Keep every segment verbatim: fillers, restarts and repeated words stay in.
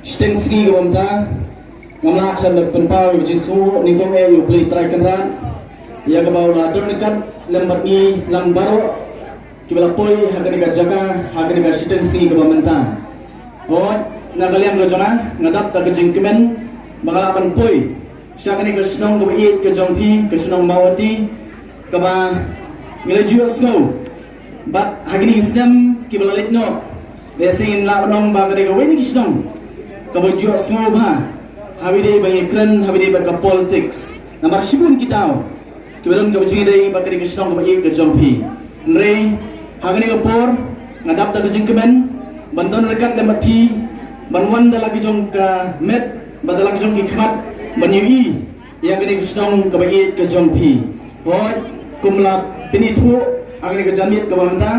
Shiteng sngi kaba mynta ngam lah khlem da pynpaw ïa ka jingsngew nyngkong eh ïa U Blei Trai Kynrad ïa kaba u la don ryngkat lem bad ngi lang baroh kiba la poi ha kane ka jaka ha kane ka shiteng sngi kaba mynta. Hooid, na ka liang ka jong nga nga dap da ka jingkmen ba nga lah ban poi sha kane ka shnong kaba ïeit ka jong phi, ka shnong Mawhati, kaba ngi la ju ïohsngew bad ha kine ki snem kiba la leit noh, lehse ngin lah ban ong ba ka dei kawei na ki shnong kaba ju ïohsngew bha haba ïadei bad ngi kren haba ïadei bad ka politics. Namar shibun ki daw kiba don kaba jingïadei bad ka dei ka shnong kaba ïeit ka jong phi. Hynrei ha kane ka por nga dap da ka jingkmen ban don ryngkat lem bad phi, ban wan da la ki jong ka met bad da la ki jong ki khmat ban ïohi ïa kane ka shnong kaba ïeit ka jong phi. Hooid, kum la pynithuh ha kane ka janmiet kaba mynta,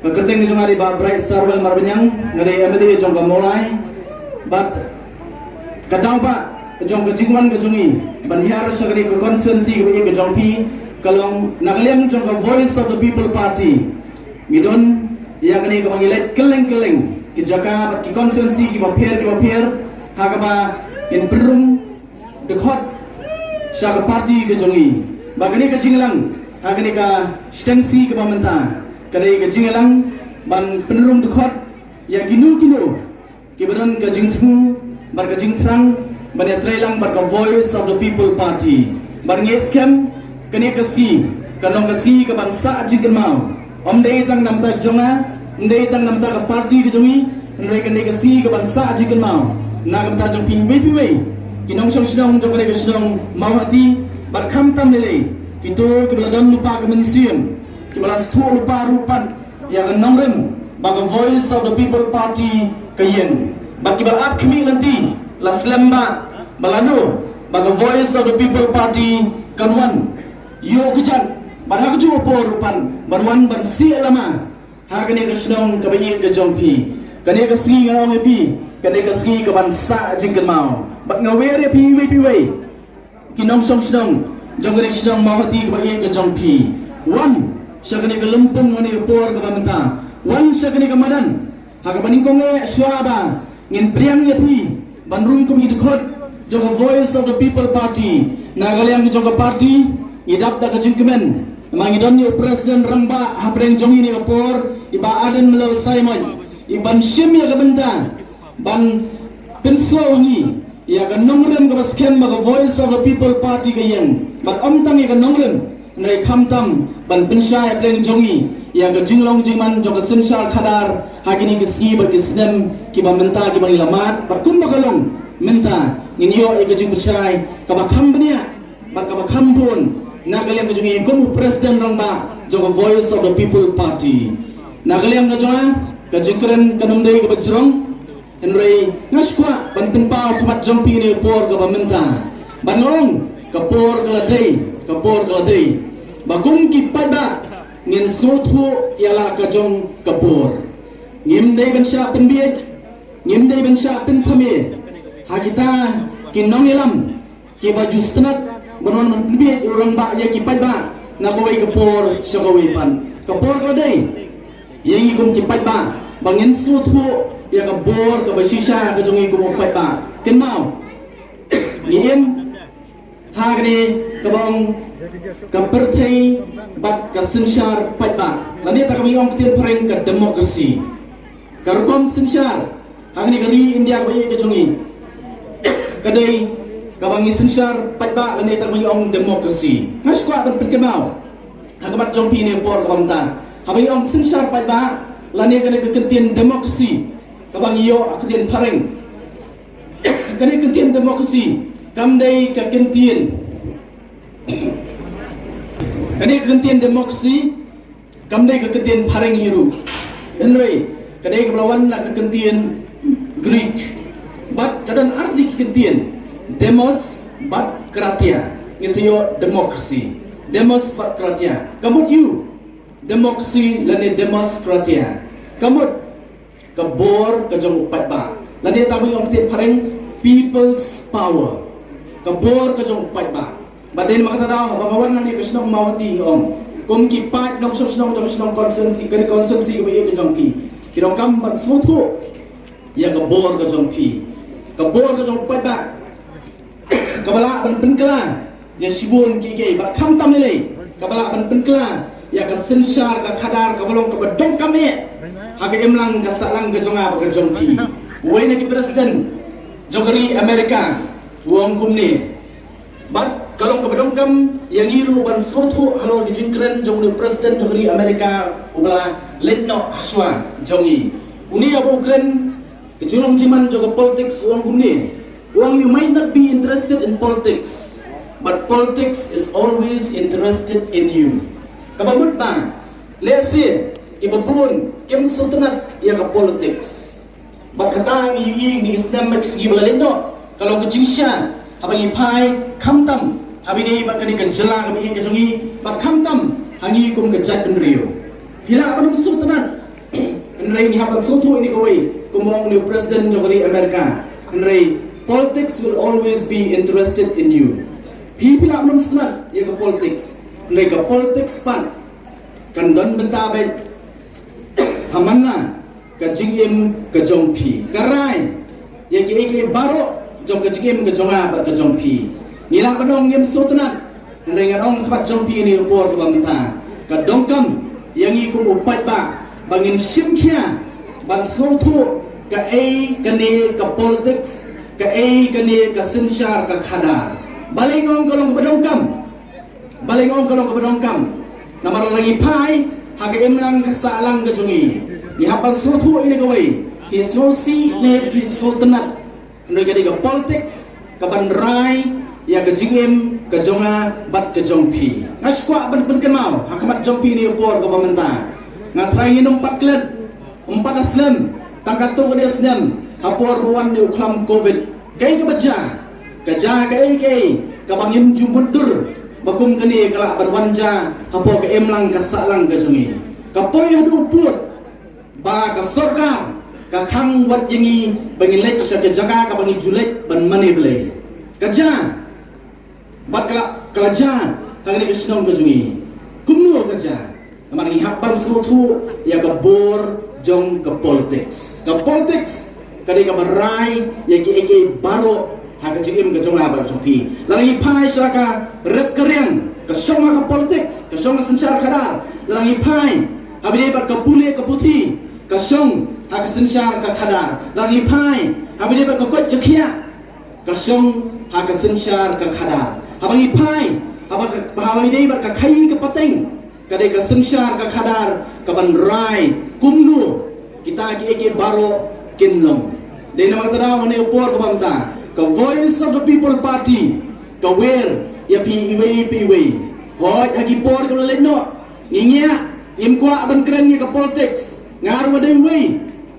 ka kyrteng ka jong nga dei Bah Brightstarwell Marbaniang, nga dei M L A jong ka Mawlai. Bad ka daw ba jong ka jingwan ka jong ngi ban hiar sha kane ka constituency kaba ïeit ka jong phi ka long na ka liang jong ka Voice of the People Party. Ngi don ïa kane kaba ngi leit kylleng kylleng ki jaka bad ki constituency kiba pher kiba pher ha kaba ngin pynrung dkhot sha ka party ka jong ngi. Ba kane ka jingïalang ha kane ka shiteng sngi kaba mynta ka dei ka jingïalang ban pynrung dkhot ïa kino kino kiba don ka jingthmu bad ka jingthrang ban ïatreilang bad ka Voice of the People Party. Bad ngi skhem kane ka sngi kan long ka sngi kaban sah jingkynmaw. Ym dei tang namta jong nga, ym dei tang namta ka party ka jong ngi, hynrei kan dei ka sngi kaban sah jingkynmaw na ka bynta jong phi iwei pa iwei ki nongshong shnong jong kane ka shnong Mawhati, bad khamtam lei lei kito kiba la don lypa ka mynsiem, kiba la sngewthuh lypa ruh pat ïa ka nongrim ba ka Voice of the People Party ka ïeng, bad kiba la ap khmih lynti la slem ba ba la no ba ka Voice of the People Party kan wan ïoh kjat bad ha kajuh ka por ruh pat ban wan ban sih lama ha kane ka shnong kaba ïeit ka jong phi. Kane ka sngi nga ong ïa phi, kane ka sngi kaban sah jingkynmaw. Bad nga wer ïa phi iwei pa iwei ki nongshong shnong jong kane ka shnong Mawhati kaba ïeit ka jong phi, wan sha kane ka lympung ha kane ka por kaba mynta. Wan sha kane ka madan ha kaba nyngkong eh shuwa ba ngin pdiang ïa phi ban rung kum ki dkhot jong ka Voice of the People Party. Na ka liang jong ka party ngi dap da ka jingkmen, namar ngi don ïa u President Rangbah hapdeng jong ngi ha kane ka por, i Bah Ardent Miller Saimon, i ban shim ïa ka bynta ban pynsngew ngi ïa ka nongrim kaba skhem ba ka Voice of the People Party ka ïeng. Bad ym tang ïa ka nongrim, hynrei khamtam ban pynshai hapdeng jong ngi ïa ka jinglong jingman jong ka synshar khadar ha kine ki sngi bad ki snem kiba mynta kiba ngi la mad. Bad kumba ka long mynta ngin ïoh ïa ka jingpynshai kaba kham bniah bad kaba kham bun na ka liang ka jong ngi kum u President Rangbah jong ka Voice of the People Party. Na ka liang ka jong nga, ka jingkren kan ym dei kaba jrong, hynrei nga sngewkwah ban pynpaw khmat jong phi ha kane ka por kaba mynta. Ban ong ka por ka la dei, ka por ka la dei ba kum ki paidbah ngin sngewthuh ïa la ka jong ka por. Ngim dei ban shah pynbiej, ngim dei ban shah pynthame ha kita ki nongïalam kiba ju sngewtynnat ban wan ban pynbiej u rangbah ïa ki paidbah na kawei ka por sha kawei pat. Ka por ka la dei ïa ngi kum ki paidbah ba ngin sngewthuh ïa ka bor kaba shisha ka jong ngi kum u paidbah. Kynmaw, ngi im ha kane kaba ong ka pyrthei bad ka synshar paidbah, lane kata kaba ngi ong ktien phareng ka democracy. Ka rukom synshar ha kane ka ri India kaba ïeit ka jong ngi ka dei kaba ngi synshar paidbah lane kata kaba ngi ong democracy. Nga sngewkwah ban pynkynmaw ha khmat jong phi ha kane ka por kaba mynta, haba ngi ong synshar paidbah lane kane ka kyntien democracy kaba ngi ïoh ha ka ktien phareng. Kane ka kyntien democracy kam dei ka kyntien, kane ka kyntien democracy kam dei ka kyntien phareng hi ruh, hynrei ka dei kaba la wan na ka kyntien Greek. Bad ka don artylli ki kyntien, demos bad kratia. Ngi sa ïoh democracy, demos bad kratia. Ka mut aïu democracy lane demos kratia? Ka mut ka bor ka jong u paidbah, lane kata ba ngi ong ktien phareng people's power. Ka bor ka jong u paidbah. Bad dei namar kata daw ba nga wan hangne ha ka shnong Mawhati, nga ong kum ki paid nongshong shnong jong ka shnong constituency, kane constituency kaba ïeit ka jong phi, ki donkam ban sngewthuh ïa ka bor ka jong phi, ka bor ka jong u paidbah, kaba lah ban pynkylla ïa shibun kiei kiei, bad khamtam lei lei kaba lah ban pynkylla ïa ka synshar ka khadar kaba long kaba donkam eh ha ka imlang ka sahlang ka jong nga bad ka jong phi. Uwei na ki president jong ka ri America u ong kumne, bad ka long kaba donkam ïa ngi ruh ban sngewthuh halor ki jingkren jong u president jong ka ri America uba la leit noh hashwa jong ngi. Une uba u kren ka jinglong jingman jong ka politics u ong kumne, u ong, "You might not be interested in politics, but politics is always interested in you." Kaba mut ba lehse kiba bun kim sngewtynnat ïa ka politics, bad kata ngi ïohi ha kine ki snem bad ki sngi ba la leit noh, ka long ka jingshisha haba ngi phai, khamtam ha kane bad kane ka jylla kaba ïeit ka jong ngi, bad khamtam ha ngi kum ka jaitbynriew. Phi lah ban ym sngewtynnat, hynrei ngi hap ban sngewthuh ïa kawei, kumba ong une u president jong ka ri America, hynrei, "Politics will always be interested in you." Phi, phi lah ban ym sngewtynnat ïa ka politics, hynrei ka politics pat kan don bynta beit ha man la ka jingim ka jong phi, ka rai ïa kiei kiei baroh jong ka jingim ka jong nga bad ka jong phi. Ngi lah ban ong ngim sngewtynnat, hynrei ngan ong ha khmat jong phi ha kane ka por kaba mynta, ka donkam ïa ngi kum u paidbah ba ngin shim khia ban sngewthuh kaei kane ka politics, kaei kane ka synshar ka khadar. Balei nga ong ka long kaba donkam? Balei nga ong ka long kaba donkam? Namar lada ngi phai ha ka imlang ka sahlang ka jong ngi, ngi hap ban sngewthuh ïa kawei, phi sngewsih ne phi sngewtynnat, hynrei ka dei ka politics kaban rai ïa ka jingim ka jong nga bad ka jong phi. Nga sngewkwah ban pynkynmaw ha khmat jong phi ha kane ka por kaba mynta, nga trai ngin ym pat klet, ym pat da slem, tang katto katne snem ha por ba wan une u khlam covid. Kaei kaba jia? Ka jia kaei kaei kaba ngim ju mutdur ba kum kane ka lah ban wan jia hapoh ka imlang ka sahlang ka jong ngi. Ka poi haduh pud ba ka sorkar ka khang wat ïa ngi ba ngin leit sha ka jaka kaba ngi ju leit ban mane Blei. Ka jia, bad ka la, ka la jia ha kane ka shnong ka jong ngi. Kumno ka jia? Namar ngi hap ban sngewthuh ïa ka bor jong ka politics. Ka politics ka dei kaba rai ïa kiei kiei baroh ha ka jingim ka jong nga bad jong phi. Lada ngi phai sha ka rep ka riang, ka shong ha ka politics, ka shong ha synshar khadar. Lada ngi phai ha kaba ïadei bad ka pule ka puthi, ka shong ha ka synshar ka khadar. Lada ngi phai ha kaba ïadei bad ka koit ka khiah, ka shong ha ka synshar ka khadar. Haba ngi phai haba ka, haba ngi dei bad ka khaii ka pateng, ka dei ka synshar ka khadar kaban rai kumno kita kiei kiei baroh kin long. Dei namar kata daw ha kane ka por kaba mynta ka Voice of the People Party ka wer ïa phi iwei pa iwei. Hooid, ha ki por kiba la leit noh ngi ngiah, ngim kwah ban kren ïa ka politics. Nga ruh nga dei uwei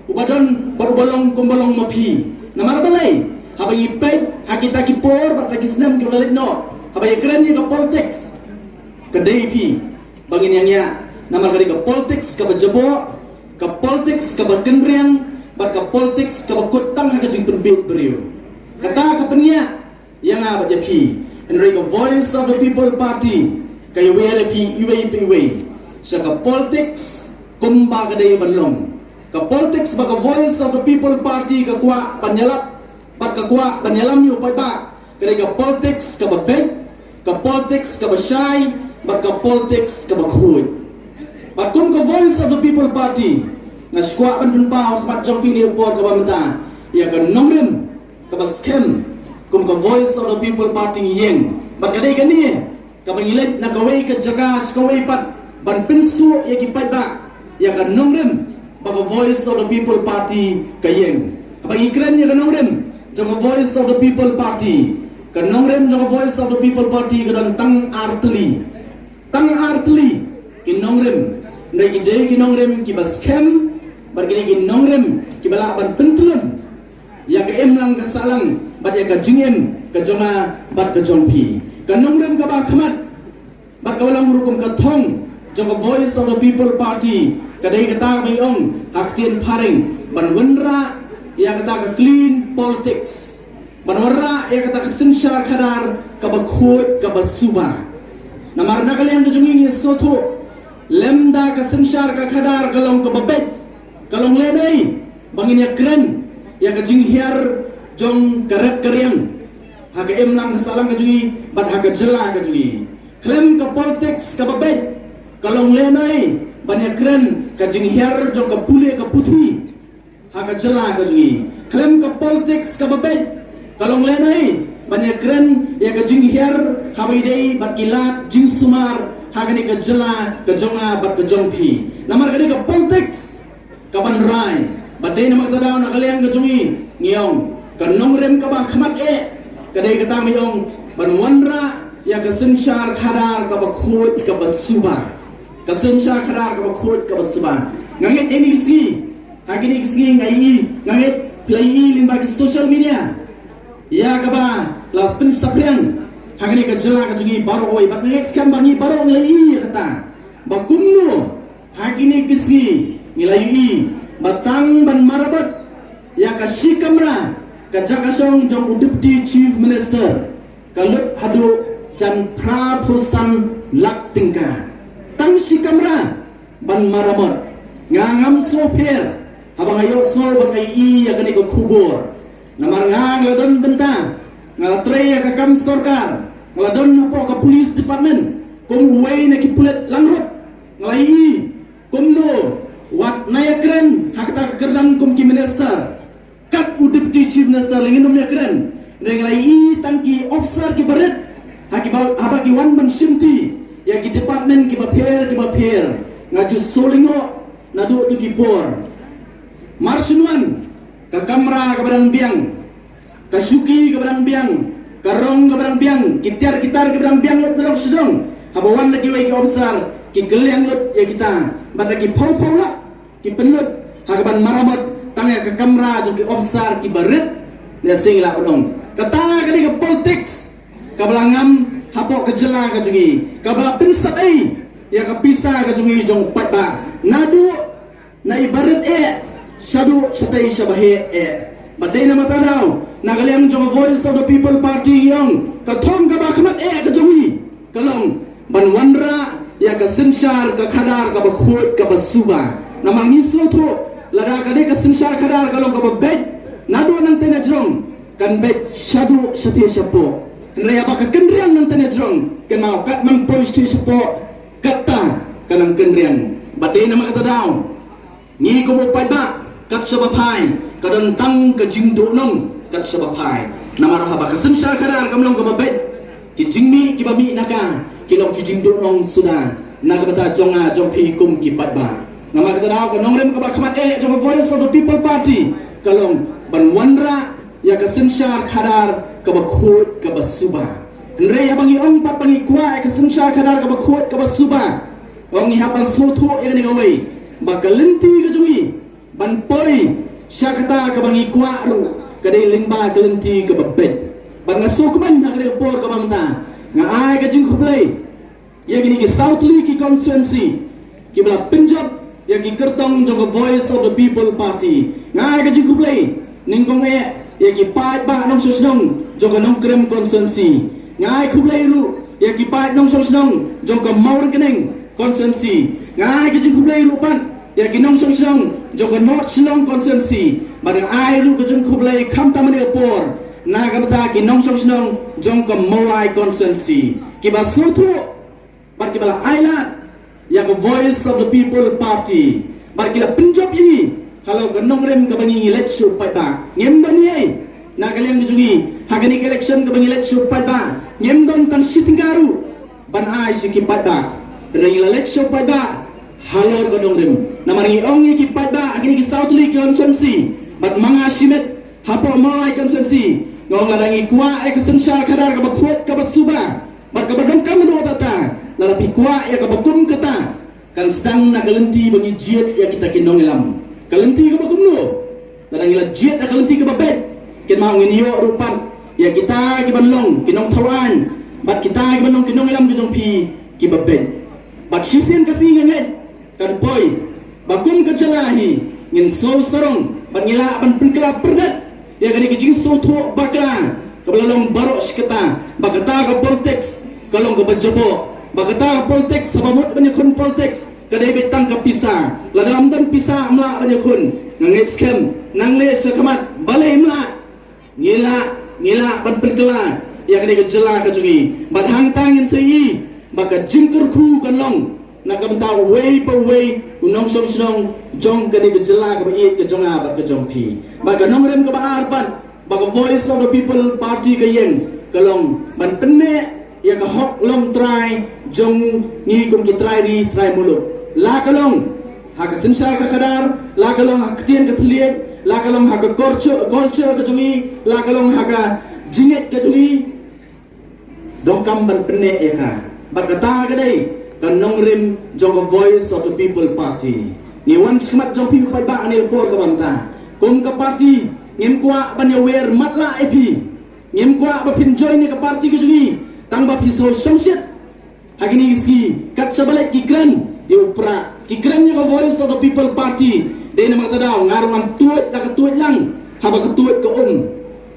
uba don bad uba long kumba long ma phi. Namar balei? Haba ngi peit ha kita ki por bad ha ki snem kiba la leit noh, haba ïakren ïa ka politics, ka dei phi ba ngin ïa ngiah. Namar ka dei ka politics kaba jaboh, ka politics kaba kynriang, bad ka politics kaba kut tang ha ka jingpynbeit briew. Kata ka pynïaid ïa nga bad ïa phi. Hynrei ka Voice of the People Party ka ïawer ïa phi iwei pa iwei sha ka politics kumba ka dei ban long. Ka politics ba ka Voice of the People Party ka kwah ban ïalap bad ka kwah ban ïalam ïa u paidbah ka dei ka politics kaba beit, ka politics kaba shai, bad ka politics kaba khuid. Bad kum ka Voice of the People Party, nga sngewkwah ban pynpaw ha khmat jong phi ha kane ka por kaba mynta ïa ka nongrim kaba skhem kum ka Voice of the People Party ngi ïeng. Bad ka dei kane kaba ngi leit na kawei ka jaka sha kawei pat ban pynsuk ïa ki paidbah ïa ka nongrim ba ka Voice of the People Party ka ïeng. Haba ngi kren ïa ka nongrim jong ka Voice of the People Party, ka nongrim jong ka Voice of the People Party ka don tang ar tylli. Tang ar tylli ki nongrim. Hynrei ki dei ki nongrim kiba skhem bad ki dei ki nongrim kiba lah ban pyntlun ïa ka imlang ka sahlang bad ïa ka jingim ka jong nga bad ka jong phi. Ka nongrim kaba khmat bad kaba long ruh kum ka thong jong ka Voice of the People Party ka dei kata ba ngi ong ha ka ktien phareng ban wanrah ïa kata ka clean politics, ban wanrah ïa kata ka synshar khadar kaba khuid kaba suba. Namar na ka liang ka jong ngi ngi sngewthuh lymda ka synshar ka khadar ka long kaba beit, ka long lehnoh ba ngin ïakren ïa ka jinghiar jong ka rep ka riang ha ka imlang ka sahlang ka jong ngi bad ha ka jylla ka jong ngi. Khlem ka politics kaba beit, ka long lehnohei ban ïakren ka jinghiar jong ka pule ka puthi ha ka jylla ka jong ngi. Khlem ka politics kaba beit, ka long lehnohei ban ïakren ïa ka jinghiar haba ïadei bad ki lad jingsumar ha kane ka jylla ka jong nga bad ka jong phi. Namar kane ka politics kaban rai. Bad dei namar kata daw na ka liang ka jong ngi, ngi ong ka nongrim kaba khmat eh ka dei kata, ngi ong ban wanrah ïa ka synshar khadar kaba khuid kaba suba. Ka synshar khadar kaba khuid kaba suba. Nga ngeit ïa kine ki sngi, ha kine ki sngi nga ïohi, nga ngeit phi la ïohi lyngba ki social media ïa kaba la pynsaphriang ha kane ka jylla ka jong ngi baroh kawei. Bad nga ngeit skhem ba ngi baroh ngi la ïohi ïa kata ba kumno ha kine ki sngi ngi la ïohi ba tang ban maramot ïa ka shi kamra ka jaka shong jong u Deputy Chief Minister ka lut haduh jan phra phew san lak tyngka. Tang shi kamra ban maramot. Nga ngam sngewpher haba nga ïohsngew bad nga ïohi ïa kane ka khubor. Namar nga, nga la don bynta, nga la trei ïa ka kam sorkar, nga la don hapoh ka police department kum uwei na ki pulit langrup. Nga la ïohi kumno wat ngi ïakren ha kata ka kyrdan kum ki minister, kat u Deputy Chief Minister lei ngin ym ïakren. Hynrei nga la ïohi tang ki officer kiba rit ha kiba, haba ki wan ban shimti ïa ki department kiba pher kiba pher. Nga ju sngewlyngngoh naduh tu ki por. Mar shen wan, ka kamra kaba dang biang, ka shuki kaba dang biang, ka rong kaba dang biang, ki tiar ki tar kiba dang biang lut na long sha dong. Haba wan la kiwei ki officer, ki kylliang lut ïa kita bad la ki phew phew lak ki pynlut ha kaban maramot tang ïa ka kamra jong ki officer kiba rit. Ïa sing la ba dong. Kata ka dei ka politics kaba la ngam hapoh ka jylla ka jong ngi, kaba la pynsap ei ïa ka pisa ka jong ngi jong u paidbah. Naduh na i barit eh shaduh shatei shaba heh eh. Bad dei namar kata daw na ka liang jong ka Voice of the People Party ngi ong ka thong kaba khmat eh ka jong ngi ka long ban wanrah ïa ka synshar ka khadar kaba khuid kaba suba. Namar ngi sngewthuh lada ka dei ka synshar khadar ka long kaba beit naduh nangtei na jrong, kan beit shaduh shatei shapoh. Hynrei haba ka kynriang nangtei na jrong, kan mut kat man poi shatei shapoh, kata ka nang kynriang. Bad dei namar kata daw ngi kum u paidbah kat shaba phai ka don tang ka jingduhnong kat shaba phai. Namar haba ka synshar khadar kam long kaba beit, ki jingmih kiba mih na ka ki long ki jingduhnong suda na ka bynta jong nga jong phi kum ki paidbah. Namar kata daw ka nongrim kaba khmat eh jong ka Voice of the People Party ka long ban wanrah ïa ka synshar khadar kaba khuid kaba suba. Hynrei haba ngi ong pat ba ngi kwah ïa ka synshar khadar kaba khuid kaba suba, ong ngi hap ban sngewthuh ïa kane kawei ba ka lynti ka jong ngi ban poi sha kata kaba ngi kwah ruh ka dei lyngba ka lynti kaba beit. Bad nga sngewkmen ha kane ka por kaba mynta nga ai ka jingkhublei ïa kine ki saw tylli ki constituency kiba la pynjop ïa ki kyrtong jong ka Voice of the People Party. Nga ai ka jingkhublei nyngkong eh ïa ki paidbah nongshong shnong jong ka Nongkrem constituency. Nga ai khublei ruh ïa ki paid nongshong shnong jong ka Mawryngkneng constituency. Nga ai ka jingkhublei ruh pat ïa ki nongshong shnong jong ka North Shillong constituency. Bad nga ai ruh ka jingkhublei khamtam ha kane ka por na ka bynta ki nongshong shnong jong ka Mawlai constituency kiba sngewthuh bad kiba la ailad ïa ka Voice of the People Party bad ki la pynjop ïa ngi halor ka nongrim kaba ngi ngi leit sha u paidbah. Ngim don ei na ka liang ka jong ngi ha kane ka election kaba ngi leit sha u paidbah, ngim don tang shi tyngka ruh ban ai sha ki paidbah. Hynrei ngi la leit sha u paidbah halor ka nongrim. Namar ngi ong ïa ki paidbah ha kine ki saw tylli ki constituency bad ma nga shimet hapoh Mawlai constituency, nga ong lada ngi kwah ïa ka synshar khadar kaba khuid kaba suba bad kaba donkam haduh katta, lada phi kwah ïa kaba kum kata, kan sdang na ka lynti ba ngi jied ïa kita ki nongïalam. Ka lynti kaba kumno? Lada ngi la jied ïa ka lynti kaba beit, kan mut ngin ïoh ruh pat ïa kita kiban long ki nongthaw aiñ bad kita kiban long ki nongïalam ki jong phi kiba beit. Bad shisien ka sngi nga ngeit kan poi ba kum ka jylla hi ngin sngewsarong bad ngi lah ban pynkylla pyrdet ïa kane ka jingsngewthuh bakla kaba la long baroh shi katta, ba kata ka politics ka long kaba jaboh, ba kata ka politics haba mut ban ïakhun politics Ka dei beit tang ka pisa. Lada ym don pisa ym lah ban ïakhun. Nga ngeit skhem nangne sha khmat balei ym lah. Ngi lah, ngi lah ban pynkylla ïa kane ka jylla ka jong ngi. Bad hangta ngin sa ïohi ba ka jingkyrkhu kan long na ka bynta uwei pa uwei u nongshong shnong jong kane ka jylla kaba ïeit ka jong nga bad ka jong phi. Bad ka nongrim kaba ar pat ba ka Voice of the People Party ka ïeng ka long ban pynneh ïa ka hok longtrai jong ngi kum ki trai ri trai muluk. La ka long ha ka synshar ka khadar, la ka long ha ka ktien ka thylliej, la ka long ha ka culture, culture ka jong ngi, la ka long ha ka jingngeit ka jong ngi. Donkam ban pynneh ïa ka. Bad kata ka dei ka nongrim jong ka Voice of the People Party. Ngi wan shakhmat jong phi u paidbah ha kane ka por kaba mynta. Kum ka party ngim kwah ban ïawer matlah ïa phi. Ngim kwah ba phin join ïa ka party ka jong ngi tang ba phi sngewsih shit. Ha kine ki sngi kat shaba leit ki kren ïa u Prah, ki kren ïa ka Voice of the People Party. Dei namar kata daw nga ruh ngan tuid la ka tuid lang haba ka tuid ka um.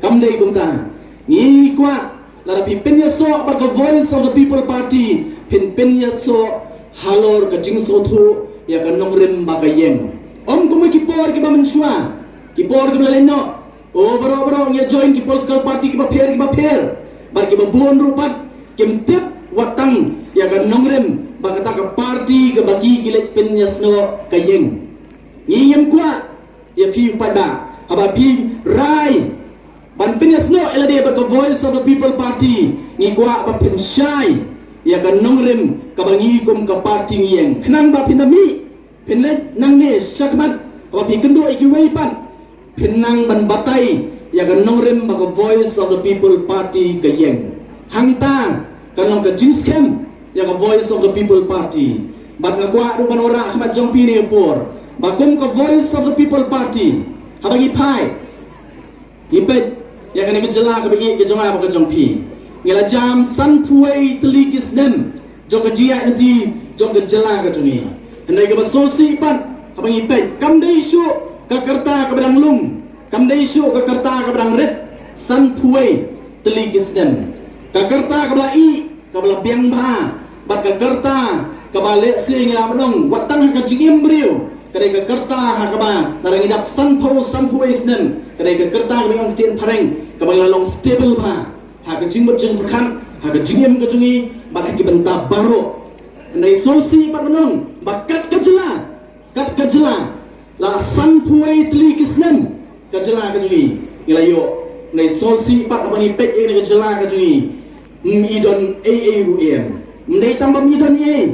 Kam dei kumta. Ngi kwah lada phi pynïasoh bad ka Voice of the People Party, phin pynïasoh halor ka jingsngewthuh ïa ka nongrim ba ka ïeng. Ym kum ki por kiba mynshuwa, ki por kiba la leit noh. O baroh baroh ngi ïa join ki political party kiba pher kiba pher bad kiba bun ruh pat kim tip wat tang ïa ka nongrim ba kata ka party kaba ki ki leit pynïasnoh ka ïeng. Ngi ngim kwah ïa phi u paidbah haba phi rai ban pynïasnoh ïa lade bad ka Voice of the People Party. Ngi kwah ba phin shai ïa ka nongrim kaba ngi kum ka party ngi ïeng khnang ba phin da mih phin leit nangne shakhmat ba phi kynduh ïa kiwei pat phin nang ban batai ïa ka nongrim ba ka Voice of the People Party ka ïeng. Hangta kan long ka jingskhem ïa ka Voice of the People Party. Bad nga kwah ruh ban wanrah khmat jong phi ne por ba kum ka Voice of the People Party haba ngi phai ngi peit ïa kane ka jylla kaba ïeit ka jong nga bad ka jong phi. Ngi la jam sanphew wei tylli ki snem jong ka jingïaid lynti jong ka jylla ka jong ngi. Hynrei kaba sngewsih pat haba ngi peit kam dei shuh ka karta kaba dang lung, kam dei shuh ka karta kaba dang rit. Sanphew wei tylli ki snem ka karta kaba la ih kaba la biang bha bad ka karta kaba lehse ngi la ban ong wat tang ha ka jingim briew ka dei ka karta ha kaba lada ngi dap sanphew sanphew wei snem ka dei ka karta kaba ngi ong ktien phareng kaba ngi la long stable bha ha ka jingmut jingpyrkhat ha ka jingim ka jong ngi bad ha ki bynta baroh. Hynrei sngewsih pat ban ong ba kat ka jylla kat ka jylla la sanphew wei tylli ki snem ka jylla ka jong ngi ngi la ïoh. Hynrei sngewsih pat haba ngi peit ïa kane ka jylla ka jong ngi ym i don ei ei ruh em. Ym dei tang ba ym i don ei ei,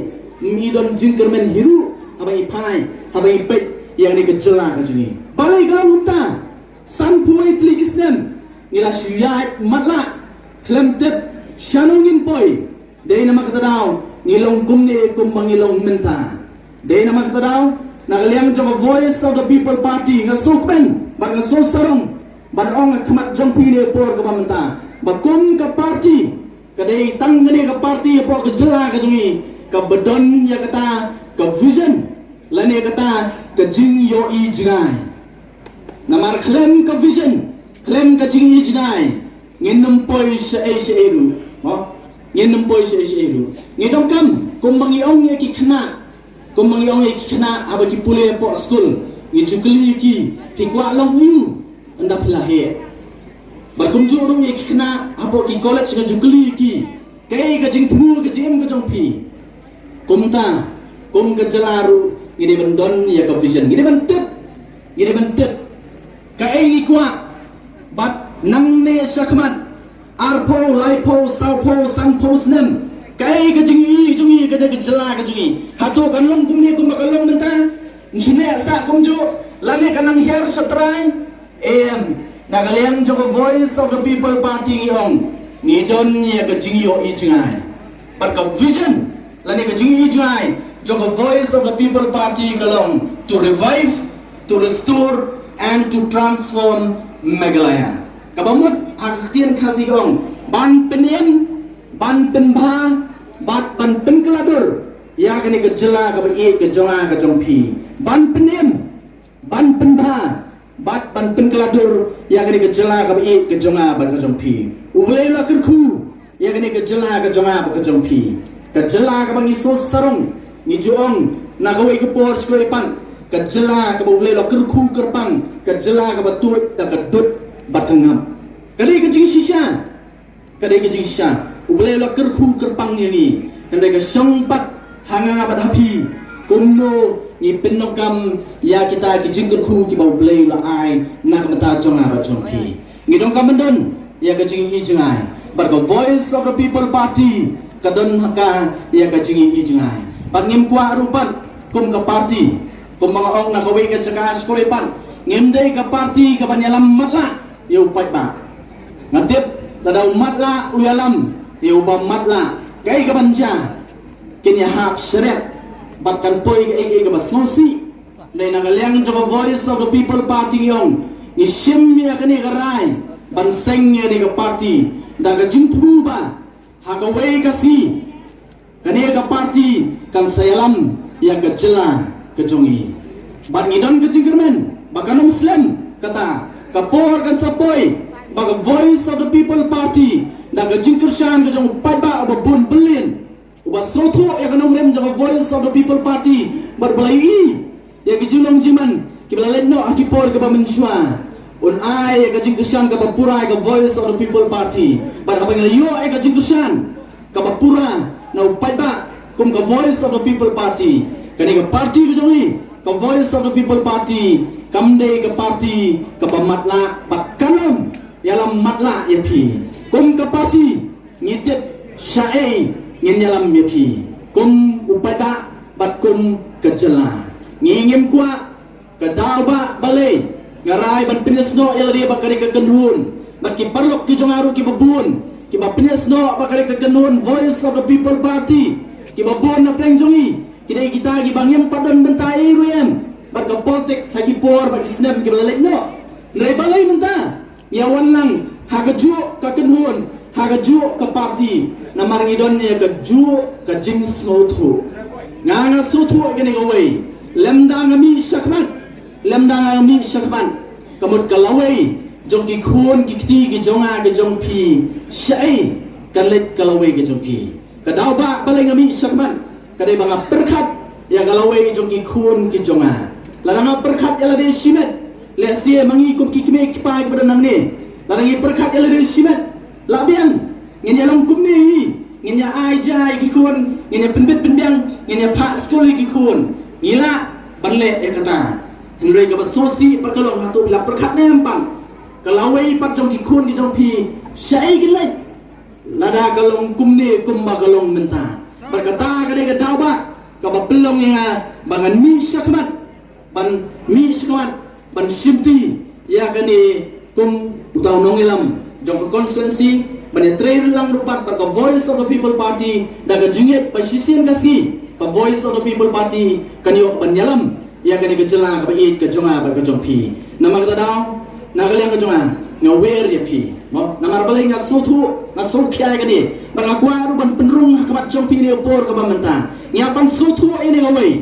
ym i don jingkyrmen hi ruh haba ngi phai haba ngi peit ïa kane ka jylla ka jong ngi. Balei ka long kumta? Sanphew wei tylli ki snem ngi la shu ïaid matlah khlem tip shano ngin poi. Dei namar kata daw ngi long kumne kumba ngi long mynta. Dei namar kata daw na ka liang jong ka Voice of the People Party nga sngewkmen bad nga sngewsarong ban ong ha khmat jong phi ne por kaba mynta ba kum ka party ka dei tang kane ka party hapoh ka jylla ka jong ngi kaba don ïa kata ka vision lane kata ka jingïohi jngai. Namar khlem ka vision khlem ka jingïohi jngai ngin ym poi shaei shaei ruh. Mo? Ngin ym poi shaei shaei ruh. Ngi donkam kumba ngi ong ïa ki khynnah, kumba ngi ong ïa ki khynnah haba ki pule hapoh skul ngi ju kylli ïa ki, phi kwah long uei ynda phi la heh? Bad kumjuh ruh ïa ki khynnah hapoh ki college nga ju kylli ïa ki, kaei ka jingthmu ka jingim ka jong phi? Kumta kum ka jylla ruh ngi dei ban don ïa ka vision, ngi dei ban tip, ngi dei ban tip kaei ngi kwah. Bad nangne shakhmat arphew, laiphew, sawphew, sanphew snem kaei ka jingïohi jong ngi ka dei ka jylla ka jong ngi? Hato kan long kumne kumba ka long mynta? Ngi shu neh sah kumjuh lane kan nang hiar sha trai? Em, na ka liang jong ka Voice of the People Party ngi ong ngi don ïa ka jingïohi jngai bad ka vision lane ka jingïohi jngai jong ka Voice of the People Party ka long to revive, to restore and to transform Meghalaya. Kaba mut ha ka ktien Khasi ka ong ban pynim, ban pynbha bad ban pynkylla dur ïa kane ka jylla kaba ïeit ka jong nga ka jong phi. Ban pynim, ban pynbha bad ban pynkylla dur ïa kane ka jylla kaba ïeit ka jong nga bad ka jong phi. U Blei u la kyrkhu ïa kane ka jylla ka jong nga bad ka jong phi. Ka jylla kaba ngi sngewsarong, ngi ju ong Na kawei ka por sha kawei pat, ka jylla kaba U Blei u la kyrkhu kyrpang, ka jylla kaba tuid da ka dud bad ka ngap. Ka dei ka jingshisha, ka dei ka jingshisha. U Blei u la kyrkhu kyrpang ïa ngi. Hynrei ka shong pat ha nga bad ha phi, kumno ngi pyndonkam ïa kita ki jingkyrkhu kiba U Blei u la ai na ka bynta jong nga bad jong phi. Ngi donkam ban don ïa ka jingïohi jngai. Bad ka Voice of the People Party ka don ha ka ïa ka jingïohi jngai. Bad ngim kwah ruh pat kum ka party, kum ba nga ong na kawei ka jaka sha kawei pat, ngim dei ka party kaban ïalam matlah ïa u paidbah. Nga tip lada u matlah u ïalam ïa uba matlah, kaei kaban jia? Kin ïahap sharet bad kan poi kaei kaei kaba sngewsih. Dei na ka liang jong ka Voice of the People Party ngi ong, ngi shim ïa kane ka rai ban seng ïa kane ka party da ka jingthmu ba ha kawei ka sngi kane ka party kan sa ïalam ïa ka jylla ka jong ngi. Bad ngi don ka jingkyrmen ba kan ym slem kata, ka por kan sa poi ba ka Voice of the People Party da ka jingkyrshan ka jong u paidbah uba bun byllian, uba sngewthuh ïa ka nongrim jong ka Voice of the People Party bad ba la ïohi ïa ki jinglong jingman kiba la leit noh ha ki por kiba mynshuwa, un ai ïa ka jingkyrshan kaba pura ïa ka Voice of the People Party. Bad haba ngi la ïoh ïa ka jingkyrshan kaba pura na u paidbah kum ka Voice of the People Party, kane ka party ka jong ngi, ka Voice of the People Party, kam dei ka party kaba matlah bad kan ym ïalam matlah ïa phi. Kum ka party ngi tip shaei ngin ïalam ïa phi kum u paidbah bad kum ka jylla. Ngi ngim kwah ka daw ba balei nga rai ban pynïasnoh ïa lade bad kane ka kynhun bad ki paralok ki jong nga ruh kiba bun kiba pynïasnoh bad kane ka kynhun Voice of the People Party. Kiba bun na pdeng jong ngi ki dei kita kiba ngim pat don bynta ei ruh em bad ka politics ha ki por bad ki snem kiba la leit noh. Hynrei balei mynta ïa wan lang ha kajuh ka kynhun, ha kajuh ka party, namar ngi don ïa kajuh ka jingsngewthuh. Nga nga sngewthuh ïa kane kawei, lymda nga mih shakhmat, lymda nga mih shakhmat, ka mut ka lawei jong ki khun ki kti ki jong nga ki jong phi, shaei kan leit ka lawei ka jong ki. Ka daw ba balei nga mih shakhmat ka dei ba nga pyrkhat ïa ka lawei jong ki khun ki jong nga. Lada nga pyrkhat ïa lade shimet, lehse ma ngi kum ki kmie ki kpa kiba don nangne, lada ngi pyrkhat ïa lade shimet, lah biang ngin ïa long kumne hi, ngin ïa ai ja ïa ki khun, ngin ïa pynbit pynbiang, ngin ïa phah skul ïa ki khun. Ngi lah ban leh ïa kata. Hynrei kaba sngewsih pat ka long, hato phi la pyrkhat ne em pat ka lawei pat jong ki khun ki jong phi, shaei kin leit lada ka long kumne kumba ka long mynta? Bad kata ka dei ka daw ba kaba pynlong ïa nga ba ngan mih shakhmat, ban mih shakhmat ban shimti ïa kane kum uta u nongïalam jong ka constituency, ban ïatrei lang ruh pat bad ka Voice of the People Party da ka jingngeit ba shisien ka sngi ka Voice of the People Party kan ïoh ban ïalam ïa kane ka jylla kaba ïeit ka jong nga bad ka jong phi. Namar kata daw, na ka liang ka jong nga, nga wer ïa phi. Mo, namar balei nga sngewthuh, nga sngewkhia ïa kane, bad nga kwah ruh ban pynrung ha khmat jong phi ïa kane ka por kaba mynta. Nga pan sngewthuh ïa kane kawei,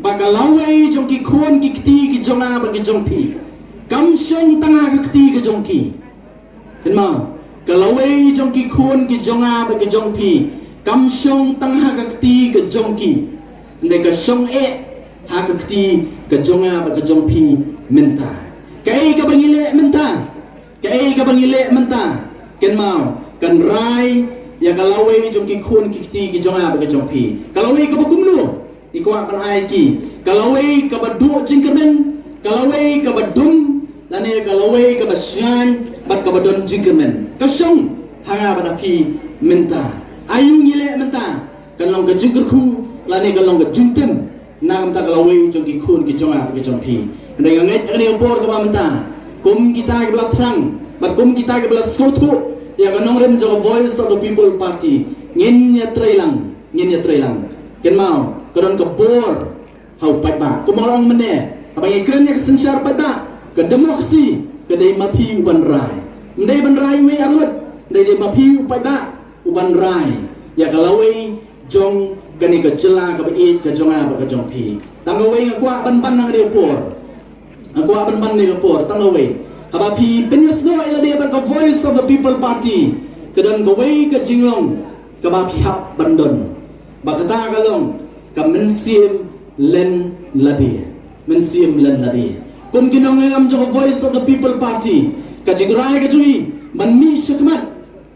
ba ka lawei jong ki khun ki kti ki jong nga bad ki jong phi kam shong tang ha ka kti ka jong ki. Kynmaw, ka lawei jong ki khun ki jong nga bad ki jong phi kam shong tang ha ka kti ka jong ki. Hynrei ka shong eh ha ka kti ka jong nga bad ka jong phi mynta. Kaei kaba ngi leh mynta, kaei kaba ngi leh mynta, kynmaw, kan rai ïa ka lawei jong ki khun ki kti ki jong nga bad ka jong phi. Ka lawei kaba kumno? Ngi kwah ban ai ki ka lawei kaba duh jingkyrmen, ka lawei kaba dum, lane ka lawei kaba shngaiñ bad kaba don jingkyrmen. Ka shong ha nga bad ha phi mynta. Aïu ngi leh mynta? Kan long ka jingkyrkhu lane kan long ka jingtim na ka bynta ka lawei jong ki khun ki jong nga bad ki jong phi. Hynrei nga ngeit ha kane ka por kaba mynta, kum kita kiba la thrang bad kum kita kiba la sngewthuh ïa ka nongrim jong ka Voice of the People Party, ngin ïatrei lang, ngin ïatrei lang. Kynmaw, ka don ka bor ha u paidbah. Kumba nga la ong mynne, haba ngi kren ïa ka synshar paidbah, ka democracy ka dei ma phi u ban rai. Ym dei ban rai uwei arngut, hynrei dei ma phi u paidbah u ban rai ïa ka lawei jong kane ka jylla kaba ïeit ka jong nga bad ka jong phi. Tang kawei nga kwah ban ban ha kane ka por. Nga kwah ban ban ha kane ka por, tang kawei. Haba phi pynïasnoh ïa lade bad ka Voice of the People Party, ka don kawei ka jinglong kaba phi hap ban don. Ba kata ka long ka mynsiem Len lade, mynsiem len lade. Kum ki nongïalam jong ka Voice of the People Party, ka jingrai ka jong ngi ban mih shakhmat,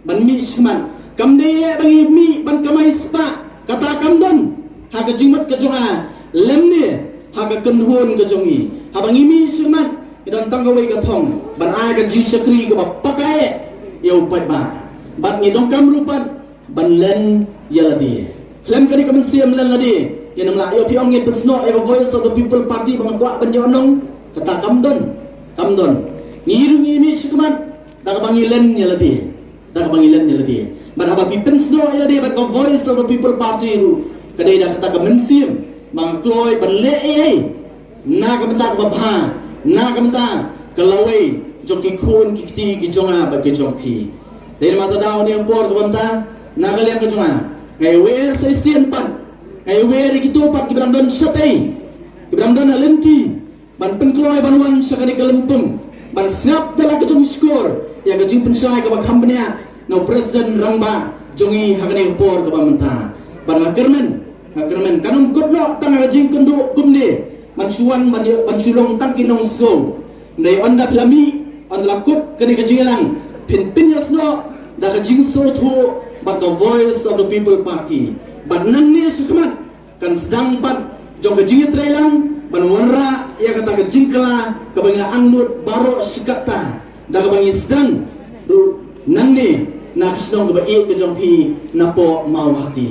ban mih shakhmat. Kam dei ba ngi mih ban kamai spah, kata kam don ha ka jingmut ka jong nga, lymne ha ka kynhun ka jong ngi. Haba ngi mih shakhmat, ngi don tang kawei ka thong, ban ai ka jingshakri kaba paka ïa u paidbah. Bad ngi donkam ruh pat ban len ïa lade. Khlem kane ka mynsiem len lade, ngin ym lah ïoh phi ong ngin pynsnoh ïa ka Voice of the People Party ba nga kwah ban ïoh nong. Kata kam don, kam don. Ngi ruh ngi mih shakhmat da kaba ngi len ïa lade, da kaba ngi len ïa lade. Bad haba phi pynsnoh ïa lade bad ka Voice of the People Party ruh, ka dei da kata ka mynsiem ba nga kloi ban leh ei ei na ka bynta kaba bha, na ka bynta ka lawei jong ki khun ki kti ki jong nga bad ki jong phi. Dei namar kata da ha kane ka por kaba mynta, na ka liang ka jong nga, nga ai wer sa shisien pat, nga ai wer ïa kito pat kiba dang don shatei, kiba dang don ha lynti, ban pynkloi ban wan sha kane ka lympung, ban sngap da la ka jong shkor ïa ka jingpynshai kaba kham bniah na u President Rangbah jong ngi ha kane ka por kaba mynta. Bad nga kyrmen, nga kyrmen kan ym kut noh tang ha ka jingkynduh kumne ban shu wan, ban, ban shu long tang ki nongsngew. Hynrei ynda phi la mih, ynda la kut kane ka jingïalang, phin pynïasnoh da ka jingsngewthuh bad ka Voice of the People Party. Bad nangne shakhmat kan sdang pat jong ka jingïatreilang ban wanrah ïa kata ka jingkylla kaba ngi la angnud baroh shi katta, da kaba ngi sdang ruh nangne na ka shnong kaba ïeit ka jong phi, napoh Mawhati.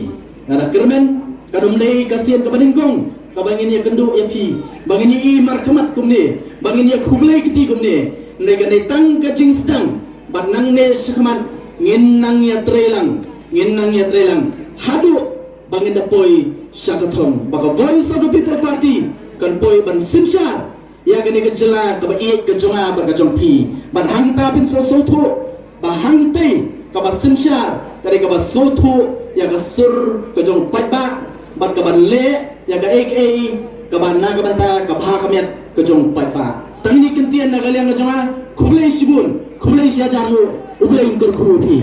Nga da kyrmen kan ym dei ka sien kaba nyngkong kaba ngin ïakynduh ïa phi, ba ngin ïa markhmat kumne, ba ngin ïakhublei kti kumne. Hynrei kan dei tang ka jingsdang, bad nangne shakhmat ngin nang ïatreilang, ngin nang ïatreilang haduh ba ngin da poi sha ka thong, ba ka Voice of the People Party kan poi ban synshar ïa kane ka jylla kaba ïeit ka jong nga bad ka jong phi. Bad hangta phin sa sngewthuh ba hangtei kaba synshar ka dei kaba sngewthuh ïa ka sur ka jong paidbah, bad kaban leh ïa kaei kaei kaba na ka bynta ka bha ka miat ka jong paidbah. Tang kine ki kyntien na ka liang ka jong nga. Khublei shibun, khublei shihajar nguh. U Blei un kyrkhu ïa phi.